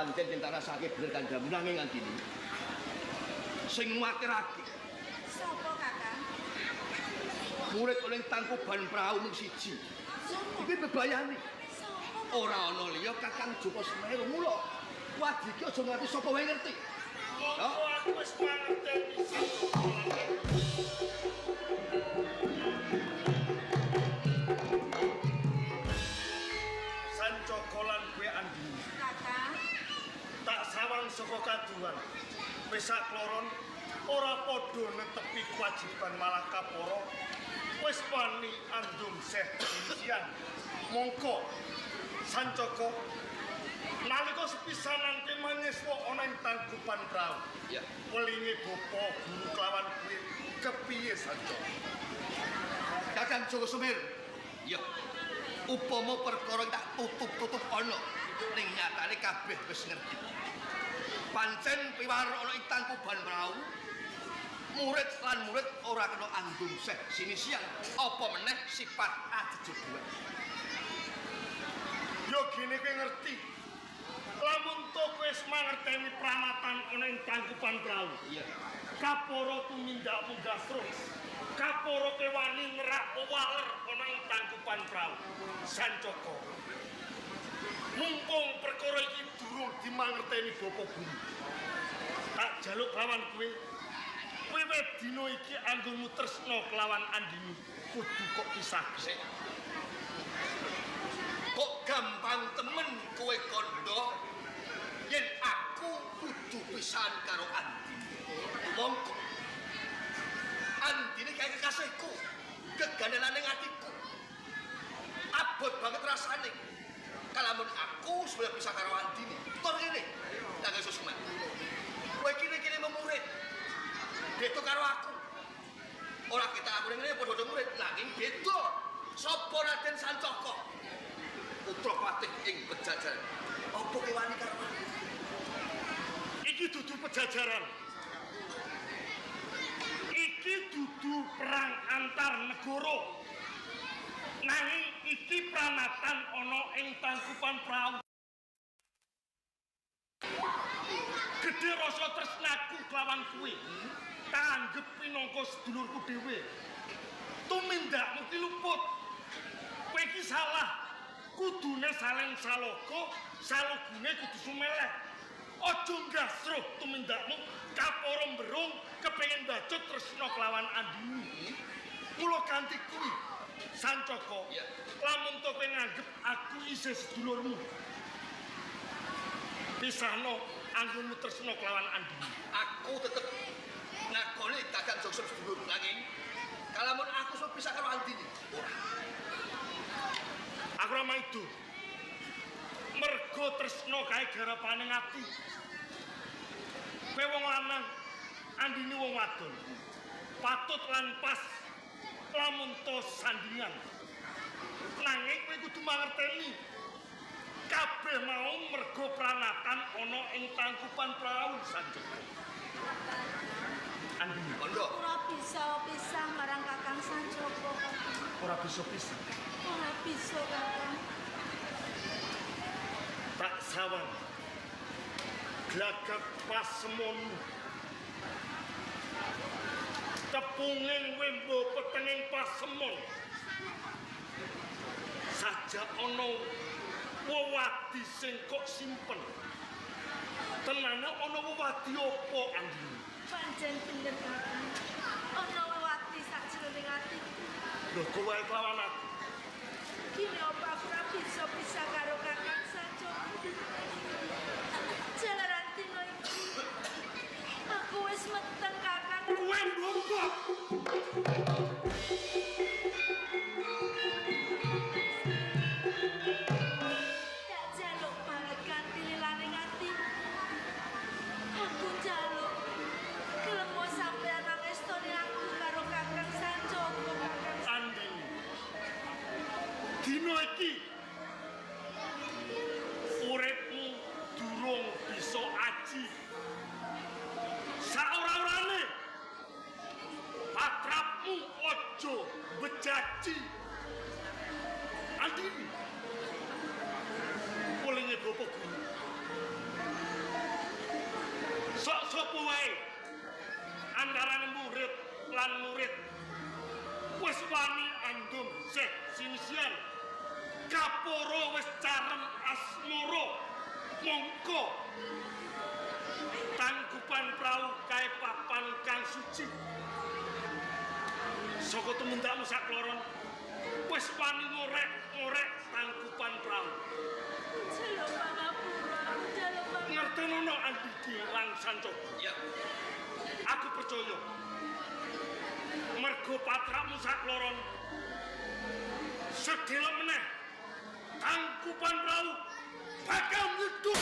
Pancen yen tak rasake bener kandhamu nanging Andini. Sing nguwatirake. Sapa, Kakang? Murid oleh Tangkuban Prau mung siji. Iki bebayani. Ora ana liya Kakang Joko Semeru mula. Wadi iki aja nganti sapa wae ngerti. Monggo aku wis mangerteni Sancaka lan kowe Andini. Kakang. Tak sawang saka kaduwan. Wis sakloron ora padha netepi kewajiban malah kapara. Wis wani andum seh jinsian. Mongko Sancaka nalika sepisanan ke manyeswa ana ing Tangkuban Prau. Ya. Welinge bapa guru kelawan kuwi kepiye Sancaka? Kakang Joko Semeru. Ya. Upama perkara tak tutup-tutup ana ning nyatane kabeh wis ngerti. Pancen piwar ana ing Tangkuban Prau. Murid lan murid ora kena andum seh sinisian apa meneh sifat ajejodohan. Yo gene kowe ngerti. Lamun to kowe wis mangerteni pramatan ana ing Tangkuban Prau. Iya. Kapara tumindakmu gasruk. Kapara kowe wani ngerak waler ana ing Tangkuban Prau. Sancaka. Mumpung perkara iki durung dimangerteni bapa guru. Tak jaluk lawan kowe. Wiwit dina iki anggonmu tresna kelawan Andini kudu kok pisah. Sik. Kok gampang temen kowe kandha yen aku kudu pisahan karo Andini. Mongko. Andini kae kekasihku, kegandelane atiku. Abot banget rasane. Kalamun aku sudah pisah karo Andini. Tur ngene, tak iso semangat. Kowe kene-kene memurid. Beda karo aku. Ora kita aku ngene padha-padha murid, nanging beda. Sapa Raden Sancaka? Putra patih ing Pejajaran. Apa kowe wani karo aku? Iki dudu Pejajaran. Iki dudu perang antar negara. Nanging iki pranatan ana ing Tangkuban Prau. Gedhe rasa tresnaku kelawan kuwe. Tak anggep pinangka sedulurku dhewe. Tumindakmu ki luput. Kowe iki salah. Kudune saling saloka, salugune kudu sumeleh. Aja ngasruh tumindakmu kapara mberung kepengin bacut tresna kelawan Andini. Mula kanthi kuwi Sancaka, lamun to kowe nganggep aku isih sedulurmu. Pisahno anggonmu tresna kelawan Andini. Aku tetep ngakoni Kakang Joko sedulur nanging kalamun aku iso pisah karo Andini. Ora. Aku ora maido. Mergo tresna kae garapane ati. Kowe wong lanang, Andini wong wadon. Patut lan pas lamun to sandingan. Nanging kowe kudu mangerteni. Kabeh mau mergo pranatan ana ing Tangkuban Prau Sancaka. Andini, kondo. Ora bisa pisah marang Kakang Sancaka. Ora bisa pisah. Ora bisa, Kakang. Tak sawang. Glagak pasemon. Tepunging wembo petenging pasemon. Saja ana wewadi sing kok simpen. Tenane ana wewadi apa, Andini? Pancen bener, Kakang. Ana wewadi sakjroning atiku. Lho, kowe kelawan aku. Kini apa aku ora bisa pisah karo Kakang Sancaka. Jalaran dina iki aku wis meteng, Kakang. Kowe mbongkok. Tak jaluk banget kanthi lilaning atiku. Aku jaluk kelemo sampeyan angestoni aku karo Kakang Sancaka, Kakang. Andini. Dina iki lan murid wis wani andum seh sinisian kaporo wis carem asmara mongko tangkupan prau kae papan kang suci saka tumindakmu sakloron wis wani ngorek-ngorek tangkupan prau. Njaluk pangapura, njaluk pangapura. Ngertenono Andidi lan Sancogo. Ya. Aku percaya. Mergo patrakmu sakloron sedhela meneh tangkupan prau bakal mleduk.